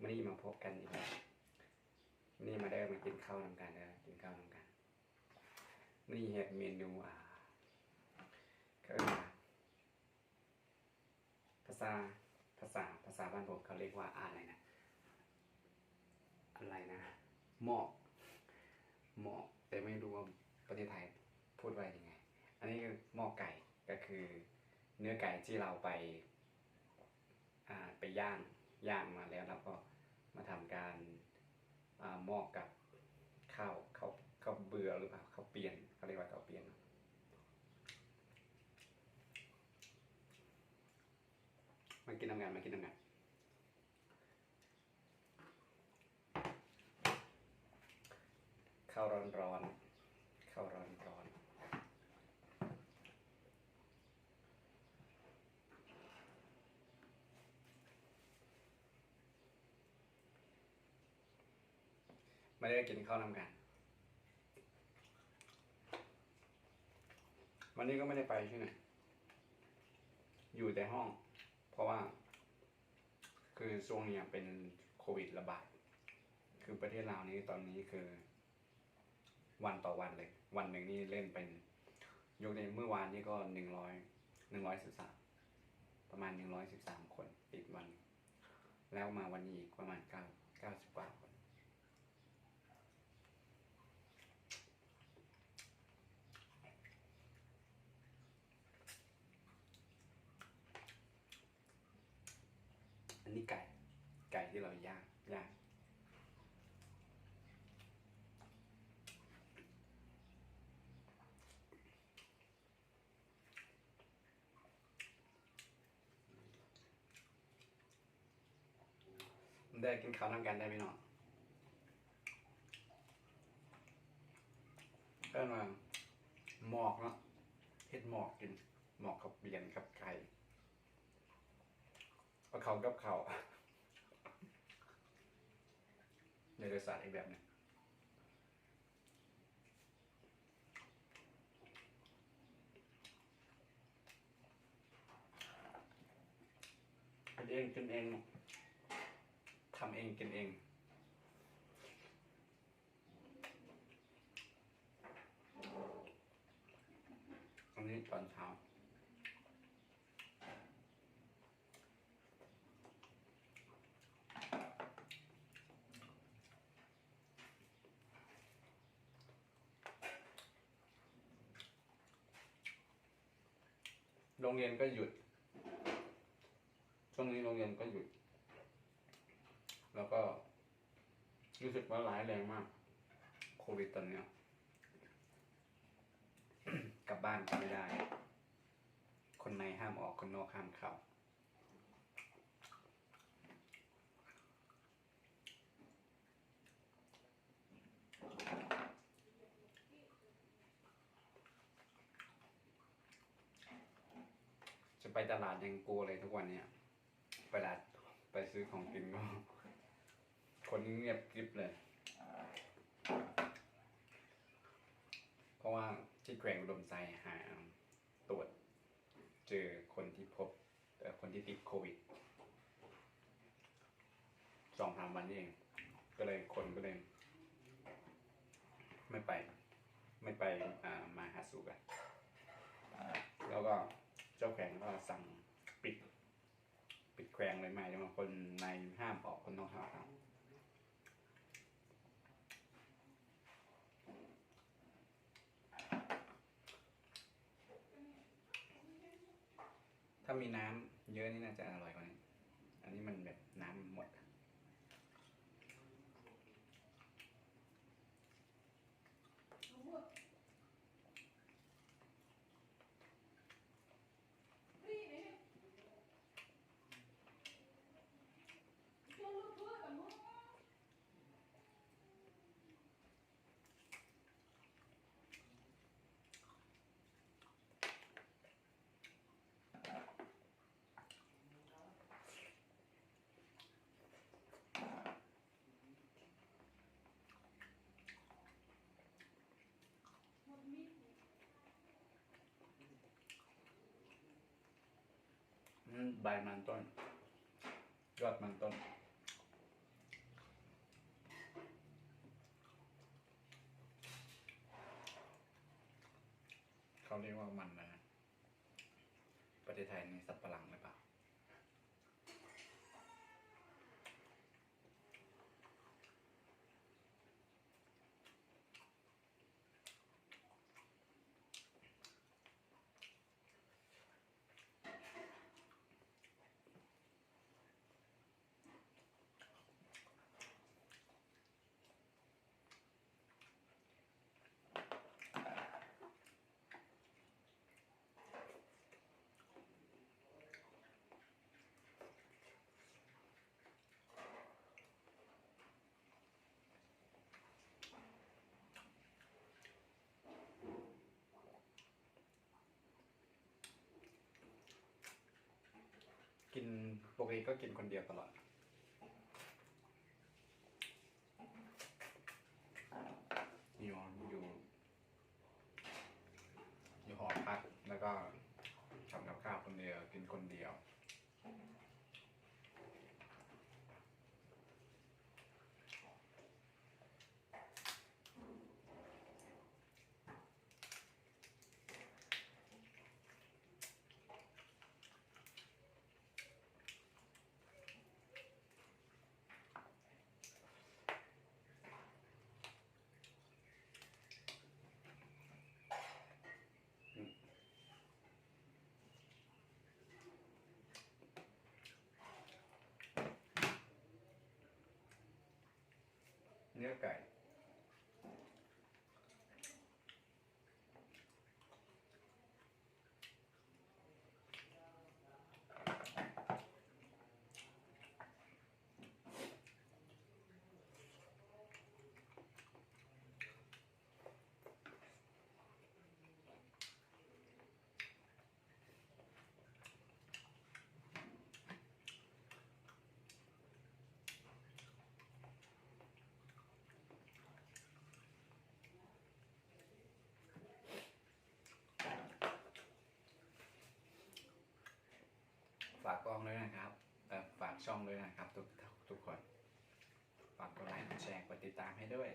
ມື້ນີ້ມາພົບກັນອີກແລ້ວ. ມື້ນີ້ມາເດີ ມາກິນເຂົ້ານຳກັນເດີ ກິນເຂົ້ານຳກັນ. ມື້ນີ້ເຮັດເມນູ ອ່າ ເຂົາເອີ້ນວ່າ ພາສາ ພາສາ ພາສາບ້ານຜົມເຂົາເອີ້ນວ່າອາໄລນະ ອາໄລນະ ໝອກ ໝອກ ແຕ່ໄມ່ຮູ້ວ່າປະເທດໄທພູດວ່າຍັງໄງ. ອັນນີ້ຄືໝອກໄກ່ ກໍຄືເນື້ອໄກ່ທີ່ເຮົາໄປ ອ່າ ໄປຍ່າງ ຍ່າງມາແລ້ວ ເຮົາກໍມາທຳການ ອ່າ ໝອກກັບເຂົ້າ ເຂົ້າ ເຂົ້າເບືອ ຫຼືວ່າເຂົ້າປຽນ ເຂົາເອີ້ນວ່າເຂົ້າປຽນເນາະ. ມາກິນນຳກັນ ມາກິນນຳກັນ. ເຂົ້າຮ້ອນໆ ເຂົ້າຮ້ອນໆ. ມາເດີ ກິນເຂົ້ານຳກັນ. ວັນນີ້ກໍໄມ່ໄດ້ໄປທີ່ໄຫນ ຢູ່ແຕ່ຫ້ອງ ເພາະວ່າ ຄືຊ່ວງນີ້ເປັນໂຄວິດລະບາດ ຄືປະເທດລາວນີ້ຕອນນີ້ຄື ວັນຕໍ່ວັນເລີຍ ວັນໜຶ່ງນີ້ເຫຼັ້ນເປັນ ຍົກໃນມື້ວານນີ້ກໍໜຶ່ງຮ້ອຍ ໜຶ່ງຮ້ອຍສິບສາມ ປະມານໜຶ່ງຮ້ອຍສິບສາມຄົນຕິດວັນ ແລ້ວມາວັນນີ້ອີກປະມານເກົ້າ ເກົ້າສິບກວ່າຄົນ. ອັນນີ້ໄກ່ ໄກ່ທີ່ເຮົາຍ່າງ ຍ່າງ. ໄດ້ກິນເຂົ້ານຳກັນໄດ້ພີ່ນ້ອງ. ເອີ້ນວ່າໝອກເນາະ ເຮັດໝອກກິນ ໝອກເຂົ້າປຽນກັບໄກ່ ເອົາເຂົ້າກັບເຂົ້າ ໄດ້ລົດຊາດອີກແບບໜຶ່ງ. ເຮັດເອງກິນເອງ ທຳເອງກິນເອງ. ອັນນີ້ຕອນເຊົ້າ ໂຮງຮຽນກໍຢຸດ ຊ່ວງນີ້ໂຮງຮຽນກໍຢຸດ ແລ້ວກໍ ຮູ້ສຶກວ່າຮ້າຍແຮງມາກ ໂຄວິດຕອນເນີ້ຍ ກັບບ້ານກໍໄມ່ໄດ້ ຄົນໃນຫ້າມອອກ ຄົນນອກຫ້າມເຂົ້າ. ຈະໄປຕະຫຼາດຍັງກົວເລີຍທຸກວັນເນີ້ຍ ໄປລາດ ໄປຊື້ຂອງກິນກໍ ຄົນງຽບກິບເລີຍ ເພາະວ່າທີ່ແຂວງອຸດົມໄຊຫາ ຕວດເຈີຄົນທີ່ພົບ ເອີ ຄົນທີ່ຕິດໂຄວິດ ສອງສາມວັນນີ້ເອງ ກໍເລີຍ ຄົນກໍເລີຍ ໄມ່ໄປ ໄມ່ໄປ ອ່າ ມາຫາສູ່ກັນ ແລ້ວກໍເຈົ້າແຂວງກໍສັ່ງປິດ ປິດແຂວງເລີຍ ໝາຍເຖິງວ່າຄົນໃນຫ້າມອອກ ຄົນນອກຫ້າມເຂົ້າ. ຖ້າມີน้ำเยอะนี่น่าจะอร่อยกว่านี้ อันนี้มันแบบน้ำหมดอะ.อืม ใบมันต้น ยอดมันต้น เรียกว่ามันนะฮะ ประเทศไทยนี่สับปะหลังหรือเปล่า? กิน ปกติก็กินคนเดียวตลอด อยู่ อยู่ อยู่หอพัก แล้วก็ทำกับข้าวคนเดียว กินคนเดียว เนื้อไก่ ฝากกล้องด้วยนะครับ เอ่อ ฝากช่องด้วยนะครับ ทุก ทุกคน ฝากกดไลค์ กดแชร์ กดติดตามให้ด้วย